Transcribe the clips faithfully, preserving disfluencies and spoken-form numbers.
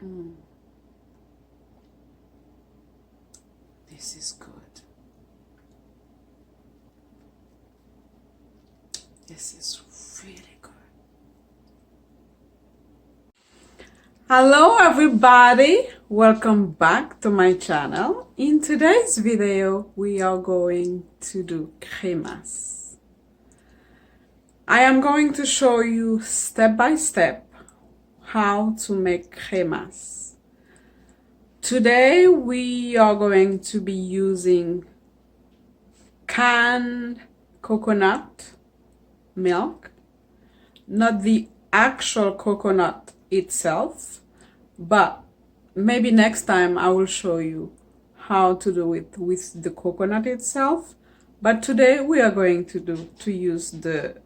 Mm. This is good. This is really good. Hello everybody, welcome back to my channel. In today's video, we are going to do kremas. I am going to show you step by step how to make kremas. Today we are going to be using canned coconut milk, not the actual coconut itself, but maybe next time I will show you how to do it with the coconut itself. But today we are going to do to use the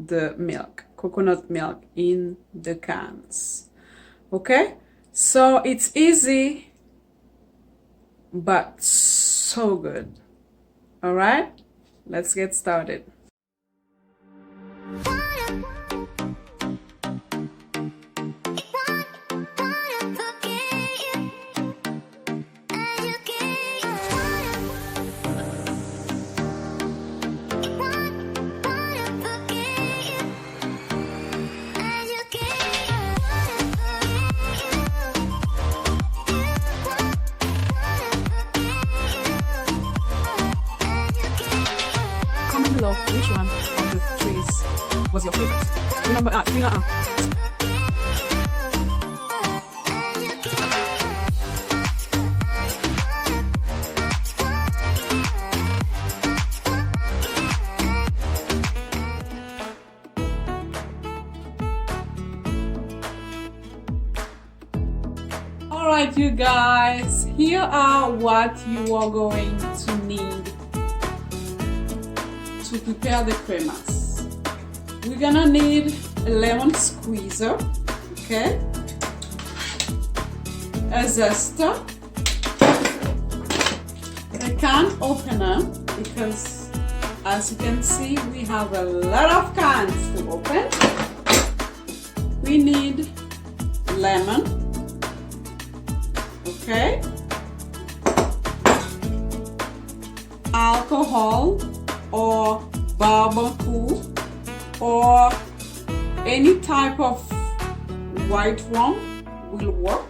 the milk, coconut milk in the cans. Okay? So it's easy but so good. All right? Let's get started. Comment below which one of the trees was your favorite. Remember, ah, finger, ah. Alright, you guys, here are what you are going to need to prepare the kremas. We're gonna need a lemon squeezer, okay? A zester, a can opener, because as you can see, we have a lot of cans to open. We need lemon, okay? Alcohol or barbecue or any type of white rum will work.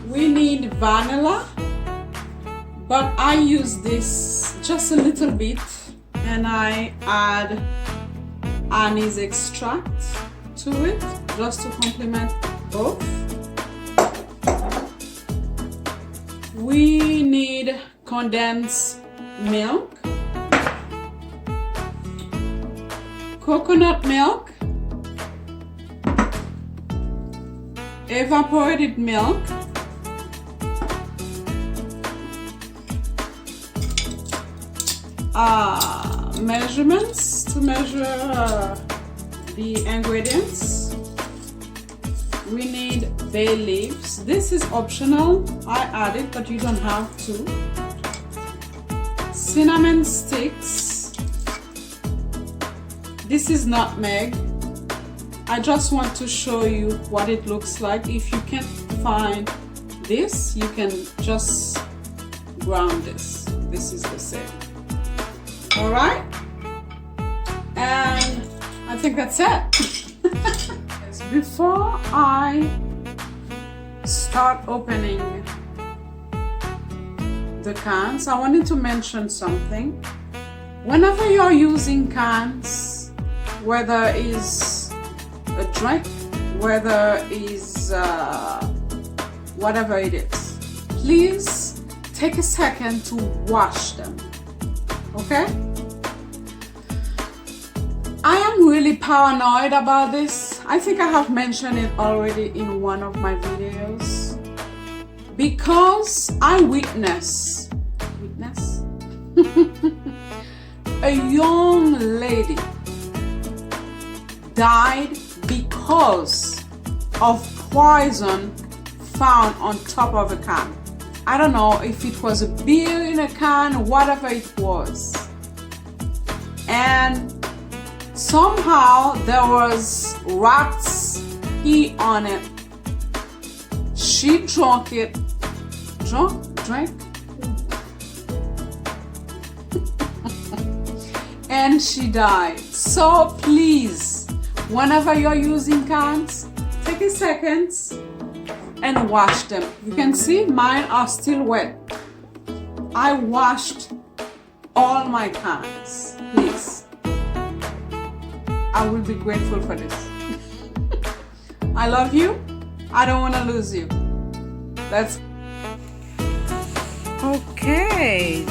We need vanilla, but I use this just a little bit and I add anise extract to it just to complement both. We need condensed milk, coconut milk, evaporated milk, uh, measurements to measure, uh, the ingredients. We need bay leaves. This is optional. I add it, but you don't have to. Cinnamon sticks. This is nutmeg. I just want to show you what it looks like. If you can't find this, you can just ground this. This is the same. All right? And I think that's it. Before I start opening the cans, I wanted to mention something. Whenever you're using cans, whether it's a drink, whether it's, uh, whatever it is, please take a second to wash them. Okay? I am really paranoid about this. I think I have mentioned it already in one of my videos. Because I witness, witness? A young lady died because of poison found on top of a can. I don't know if it was a beer in a can, whatever it was. And somehow there was rats pee on it. She drunk it. Drunk? Drink? And she died. So please, whenever you're using cans, take a seconds and wash them. You can see mine are still wet. I washed all my cans. Please. I will be grateful for this. I love you. I don't want to lose you. Let's Ok,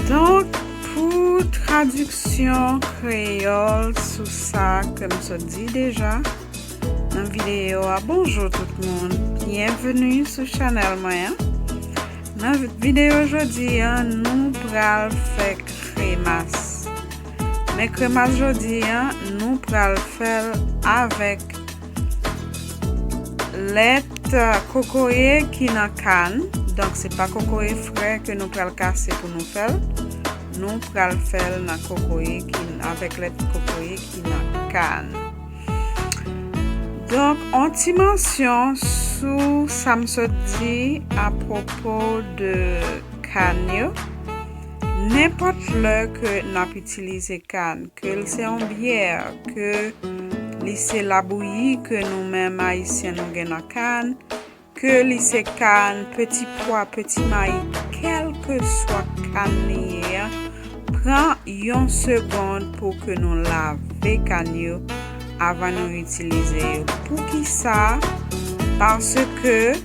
donk pou tradiksyon kreyòl sou sa ke m sot di deja nan videyo a, bonjou tout moun, byenveni sou chanèl mwen an. Nan videyo jodi an, nou pral fè kremas. Men kremas jodi an, nou pral fè l avèk lèt kokoye ki nan kann. Donk, se pa kokoye fre ke nou pral kase pou nou fè l. Nou pral fè l nan kokoye ki, avèk lèt kokoye ki nan kann. Donk, on ti mansyon sou sa m sot di apwopo de kann yo. Nenpòt lè ke n ap itilize kann, ke l se yon byè, ke li se labouyi ke nou menm Ayisyen nou gen nan kann, ke li se kann, peti pwa, peti mayi, kèlkeswa kann li ye a, pran yon segonn pou ke nou lave kann yo avan nou itilize yo. Poukisa? Paske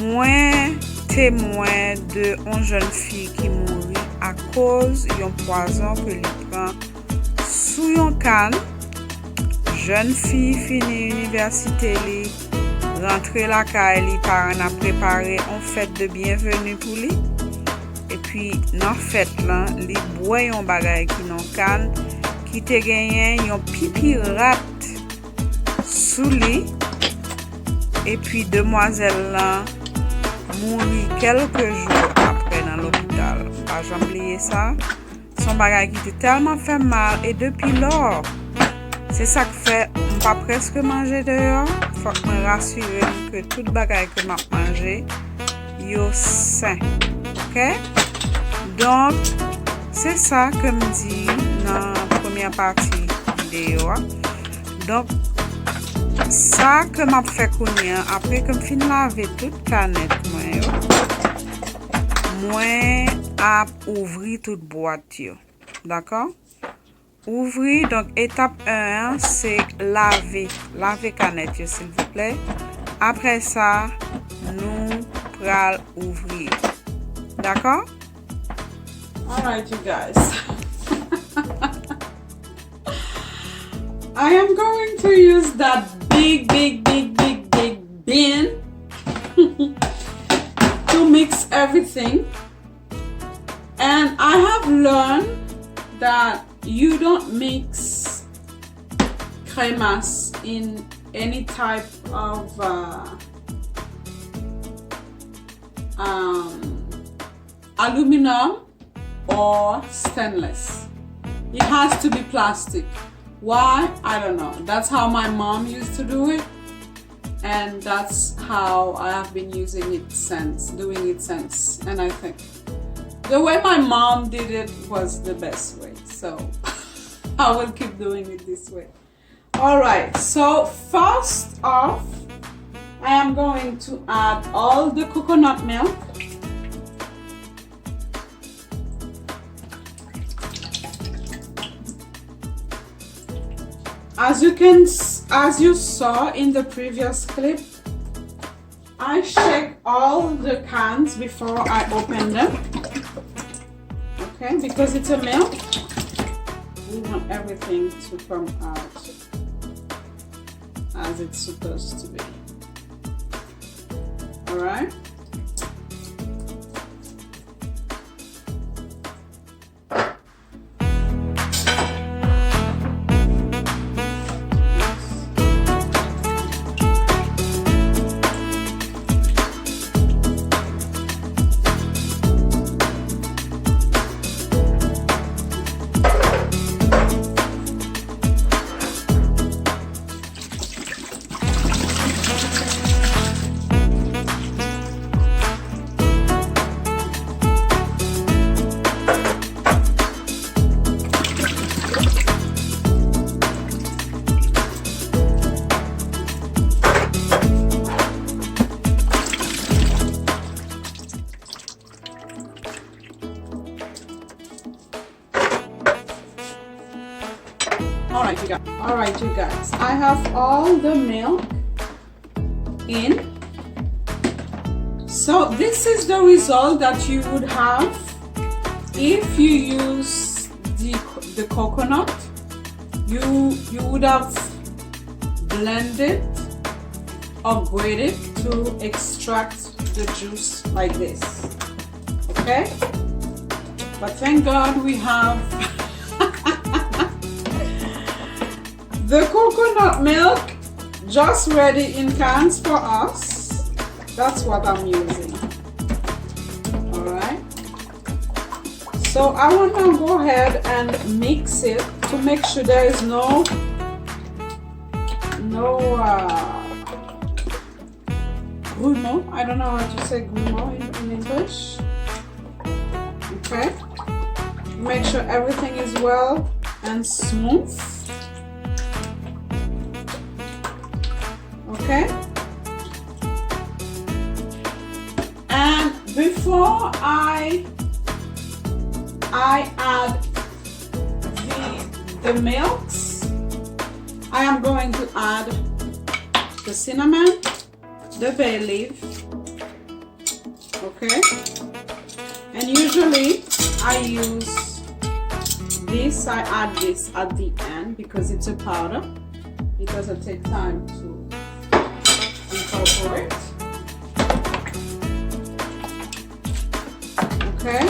mwen temwen de yon jèn fi ki mouri akoz yon pwazon ke li pran sou yon kann. Jèn fi fini inivèsite li, rantre lakay li, paran l ap prepare yon fèt de byenveni pou li. Epi, nan fèt lan, li bwè yon bagay ki nan kann, ki te genyen yon pipi rat sou li. Epi, demwazèl lan mouri kèlke jou apre nan lopital. M pa janm bliye sa. Se yon bagay ki te tèlman fè m mal, e depi lò, se sa k fè m pa prèske manje deyò. Fòk mwen rasire m ke tout bagay ke m ap manje, yo sen. Oke? Donk, se sa ke m di nan premyè pati videyo a. Donk, sa ke m ap fè kounye a, apre ke m fin lave tout kanèt mwen yo, mwen ap ouvri tout bwat yo. Dakò? Ouvri, donk, etap en an, se lave, lave kanèt yo, silvouplè. Apre sa, nou pral ouvri. Dakò? All right, you guys. I am going to use that big, big, big, big, big bin to mix everything. And I have learned that you don't mix kremas in any type of uh, um, aluminum or stainless. It has to be plastic. Why? I don't know. That's how my mom used to do it. And that's how I have been using it since, doing it since. And I think the way my mom did it was the best way. So I will keep doing it this way. All right, so first off, I am going to add all the coconut milk. As you can, as you saw in the previous clip, I shake all the cans before I open them. Okay, because it's a milk, we want everything to come out as it's supposed to be. All right. All right, you guys. All right, you guys. I have all the milk in. So this is the result that you would have if you use the, the coconut. You, you would have blended or grated to extract the juice like this. Okay? But thank God we have the coconut milk just ready in cans for us. That's what I'm using. All right. So I want to go ahead and mix it to make sure there is no, no, uh, grumeaux. I don't know how to say grumeaux in, in English. Okay. Make sure everything is well and smooth. Okay. And before I, I add the, the milks, I am going to add the cinnamon, the bay leaf. Okay. And usually I use this, I add this at the end because it's a powder. It doesn't take time to incorporate. Okay.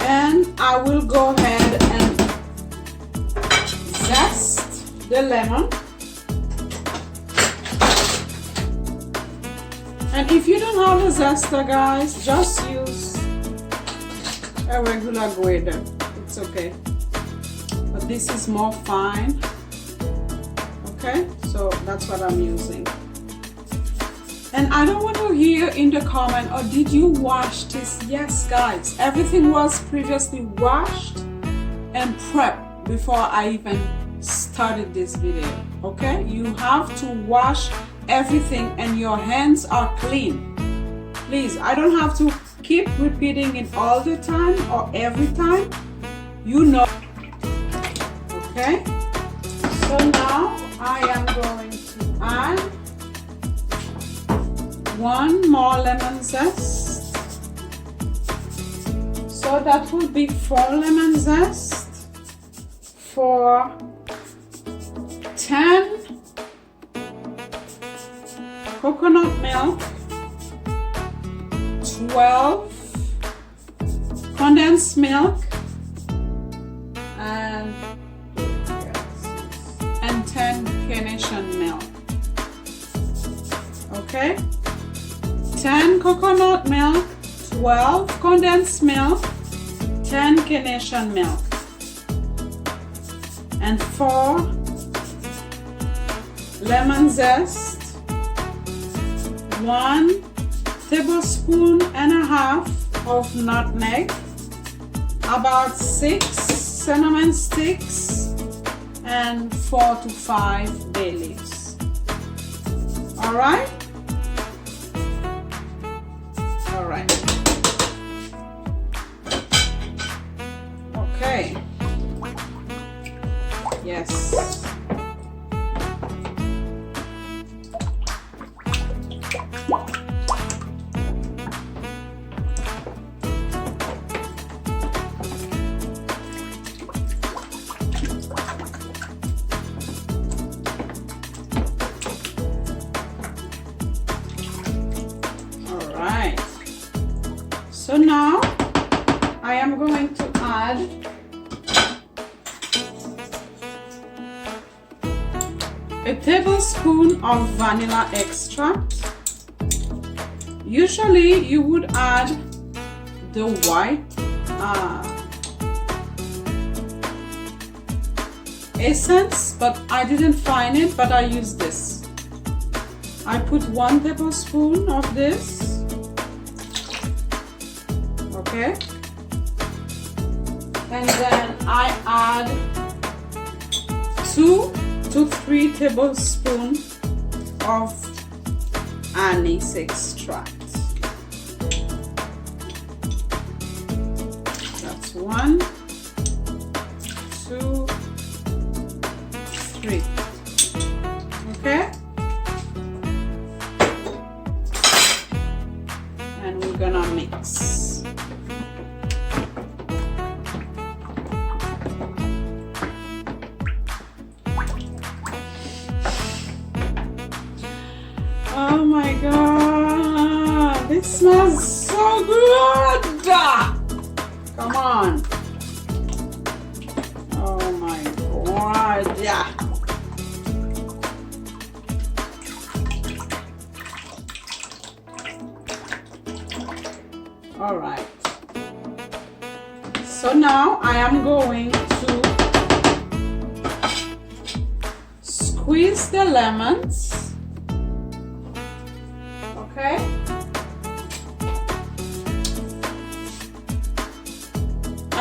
And I will go ahead and zest the lemon. And if you don't have a zester, guys, just use a regular grater. It's okay. But this is more fine. Okay? So that's what I'm using. And I don't want to hear in the comment, "Oh, did you wash this?" Yes, guys, everything was previously washed and prepped before I even started this video. Okay? You have to wash everything and your hands are clean. Please, I don't have to keep repeating it all the time or every time. You know. Okay? So now I am going to add one more lemon zest. So that will be four lemon zest for ten coconut milk, twelve condensed milk, and, and ten Carnation milk. Okay? ten coconut milk, twelve condensed milk, ten Carnation milk, and four lemon zest, one tablespoon and a half of nutmeg, about six cinnamon sticks, and four to five bay leaves. All right? All right. Okay. Yes. All right. So now I am going to add a tablespoon of vanilla extract. Usually you would add the white, uh, essence, but I didn't find it, but I use this. I put one tablespoon of this. Okay? And then I add two to three tablespoon of anise extract. That's one, two, Ah! Come on. Oh my God. Yeah. All right. So now I am going to squeeze the lemons. Okay?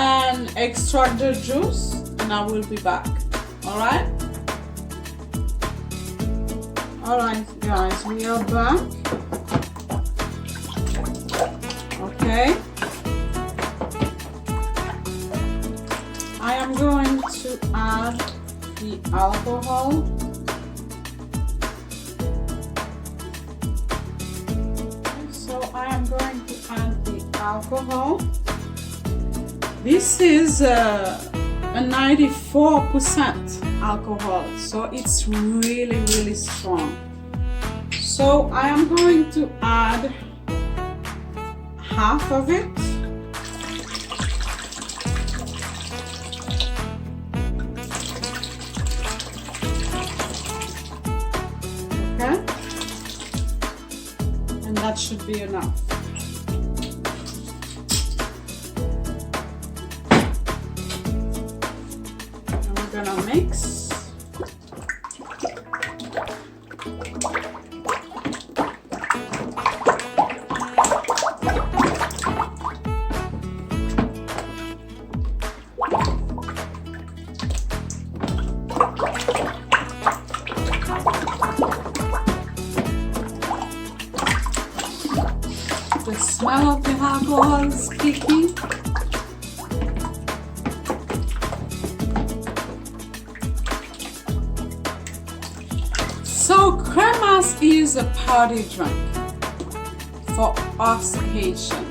And extract the juice, and I will be back. All right? All right, guys, we are back. Okay. I am going to add the alcohol. So I am going to add the alcohol. This is a, a ninety-four percent alcohol, so it's really, really strong. So I am going to add half of it. Okay? And that should be enough. And we're gonna mix. The smell of the alcohol is kicking. So, Kremas is a party drink for us Haitian.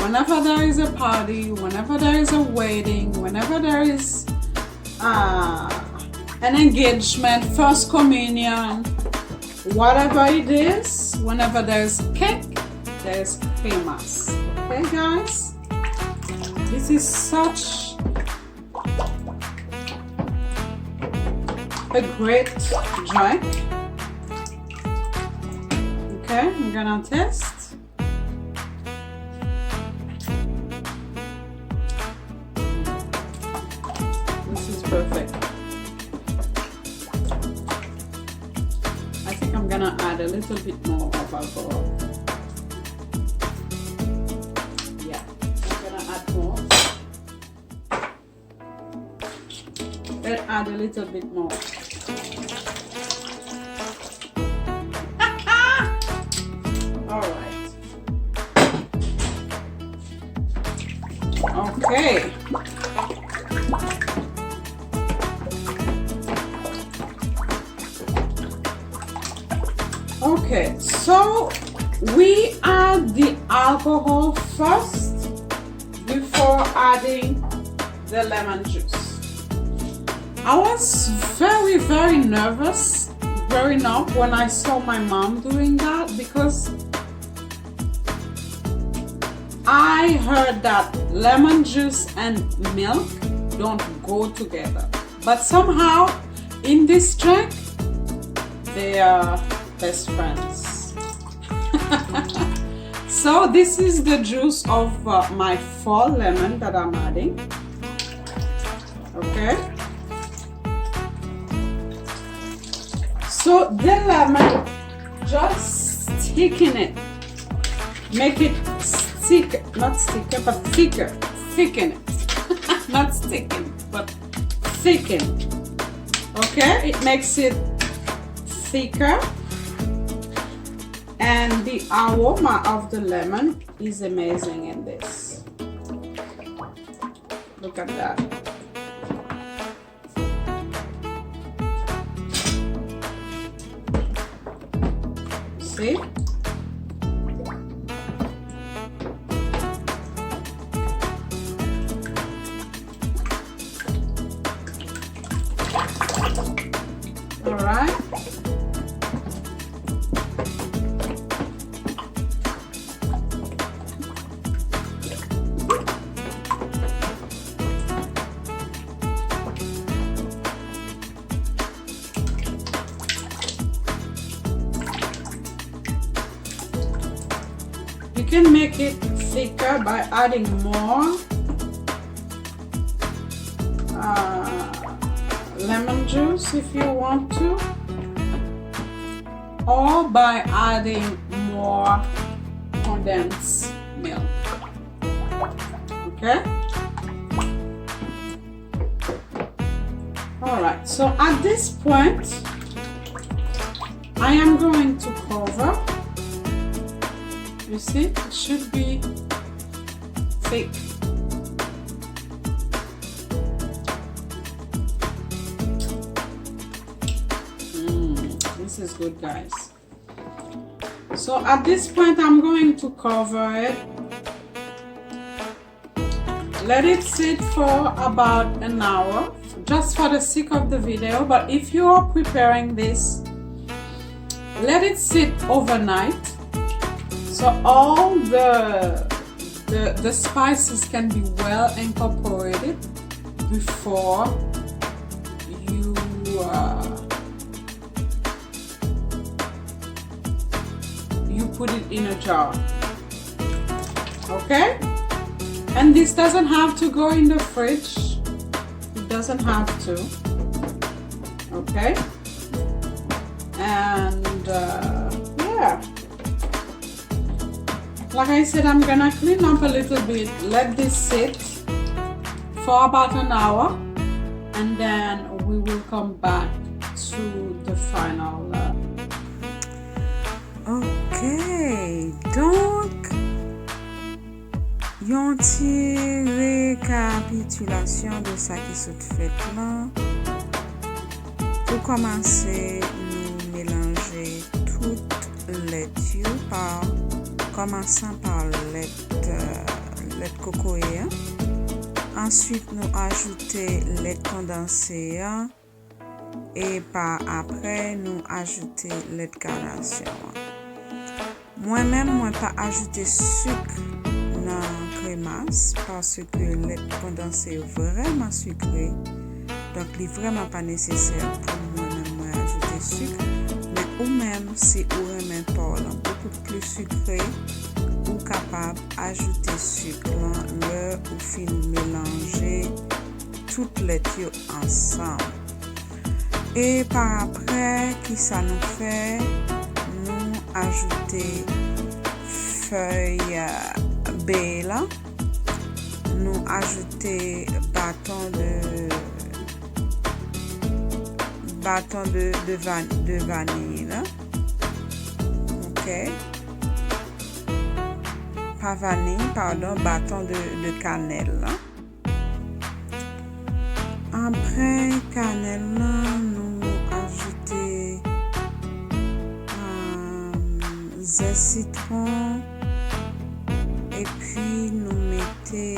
Whenever there is a party, whenever there is a wedding, whenever there is uh, an engagement, first communion, whatever it is, whenever there's cake, there's Kremas. Okay, guys? This is such a great drink. Okay, I'm gonna taste. This is perfect. I think I'm gonna add a little bit more of alcohol. Yeah, I'm gonna add more. Let's add a little bit more. All right. Okay. Okay, so we add the alcohol first before adding the lemon juice. I was very, very nervous growing up when I saw my mom doing that because I heard that lemon juice and milk don't go together. But somehow, in this drink, they are best friends. So this is the juice of uh, my fall lemon that I'm adding. Okay. So the lemon, just thicken it. Make it stick, not sticker, but thicker. Thicken it. Not sticking, but thicken. Okay, it makes it thicker. And the aroma of the lemon is amazing in this. Look at that. See? All right. You can make it thicker by adding more uh, lemon juice if you want to, or by adding more condensed milk. Okay? All right, so at this point, I am going to cover. You see, it should be thick. Mm, this is good, guys. So at this point, I'm going to cover it. Let it sit for about an hour, just for the sake of the video. But if you are preparing this, let it sit overnight. So all the the, the spices can be well incorporated before you uh, you put it in a jar. Okay? And this doesn't have to go in the fridge. It doesn't have to. Okay? And uh, yeah. Like I said, I'm gonna clean up a little bit, let this sit for about an hour, and then we will come back to the final. Uh, Ok, donk yon ti rekapitilasyon de sa ki sot fèt lan. Pou kòmanse, nou melanje tout lèt yo pa kòmansan pa lèt lèt kokoye an. Answit nou ajoute lèt kondanse an e pa aprè nou ajoute lèt gradasyon an. Mwen menm mwen pa ajoute sik nan kremas paske lèt kondanse yo vrèman sikre. Donk li vrèman pa nesesè pou mwen menm mwen ajoute sik. Men ou menm si ou renmen pa w lan bokou pli sikre, ou kapab ajoute sik lan lè ou fin melanje tout lèt yo ansanm. E pa aprè kisa nou fè? Nou ajoute fèy bè lan. Nou ajoute baton de baton de, de, van, de vaniy la. Ok. Pa vaniy, padon, baton de, de kanèl la. Apre kanèl lan, nou ajoute um, zès sitwon epi nou mete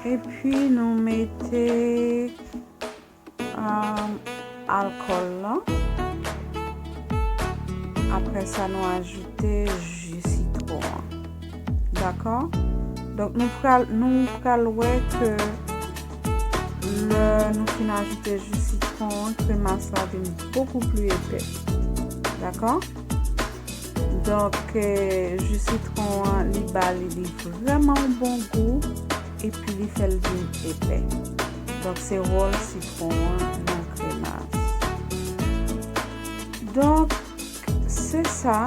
Epi nou mete um, alkòl lan. Apre sa nou ajoute ji sitwon an. Dakò? Donk nou pral nou pral wè ke lè nou fin ajoute ji sitwon an, kremas la vin bokou pli epè. Dakò? Donk ji sitwon an li ba li li vrèman yon bon gou epi li fè l vin epè. Donk se wòl sitwon an nan kremas. Donk se sa.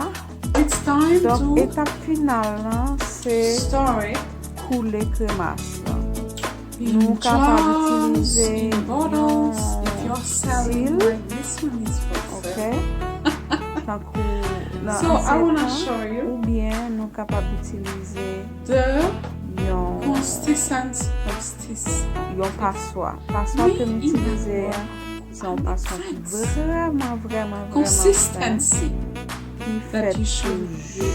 Donk etap final lan se koule kremas lan. Nou kapab itilize yon stil, ok, tankou nan ansèt lan, oubyen nou kapab itilize yon yon paswa. Paswa ke m itilize a se yon paswa ki vrèman vrèman vrèman fen, ki fèt pou ji.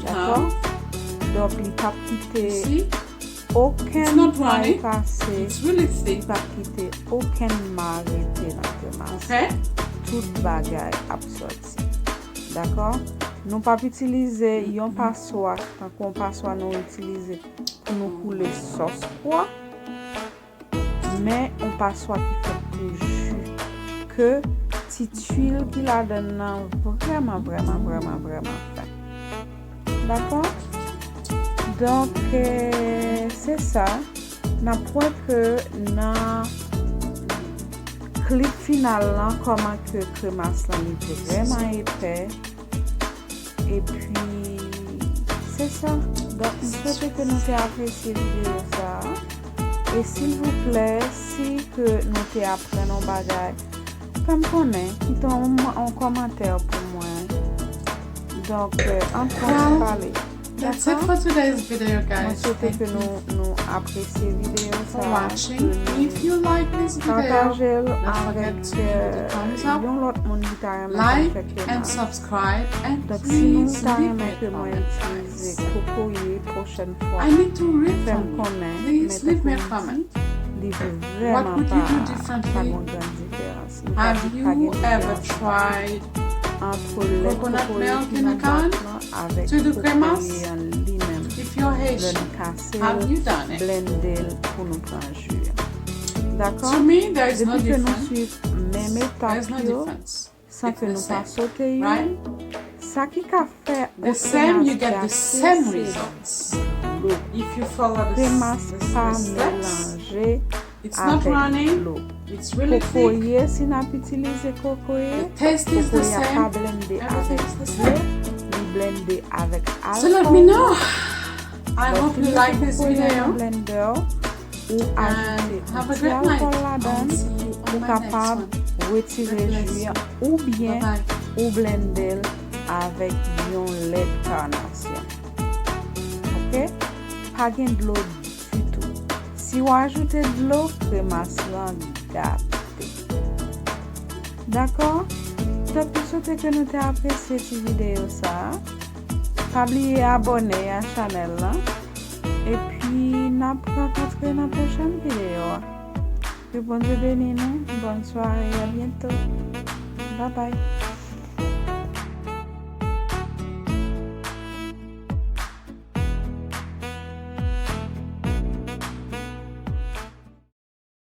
Dakò? Donk li p ap kite okenn kay pase, li p ap kite okenn ma rete nan kremas. Tout bagay ap sòti. Dakò? Nou p ap itilize yon paswa, tankou yon paswa nou itilize pou nou koule sòs pwa, men yon paswa ki fèt pou ji, ke ti twil ki ladan nan vrèman, vrèman, vrèman, vrèman fen. Dakò? Donk, eh, se sa. N ap wè ke nan klip final lan, kòman ke kremas lan li vrèman epè. Epi, se sa. Donk, m swete ke nou te apresye videyo sa a. E silvouplè, si ke nou te aprann yon bagay, fè m konnen, kite yon, yon kòmantè pou mwen. Donk, eh, ann pran ti pale. That's it for today's video, guys. Mwen swete ke nou, nou apresye videyo sa a, ke nou pataje l avèk, eh, yon lòt moun ki ta renmen konn fè kremas. Donk, si nou ta renmen ke mwen itilize kokoye pwochèn fwa, fè m konnen, men tankou m di, li vrèman pa, pa gon gran diferans. M ka di pa gen diferans antre lèt kokoye ki nan bwat lan avèk kokoye an li menm. Lè n kase l, blende l pou nou pran ji an. Dakò? Depi ke nou swiv menm etap yo, san ke nou pa sote youn, sa ki ka fè yon kremas gaye, se dlo. Kremas pa melanje avèk dlo. Kokoye, si n ap itilize kokoye, kokoye a pa blende avèk dlo, li blende avèk alkòl. Donk, si nou te kokoye nan blendè, ou ajoute yon ti alkòl ladan l, ou kapab retire ji an oubyen ou blende l avèk yon lèt kanasyon. Oke? Pa gen dlo ditou. Si w ajoute dlo, kremas lan gate. Dakò? Donk, m swete ke nou te apresye ti videyo sa a. Pa bliye abòne a chanèl lan. Epi, n ap rankontre nan pwochèn videyo a. Ke Bondye beni nou. Bòn sware, a byento. Babay.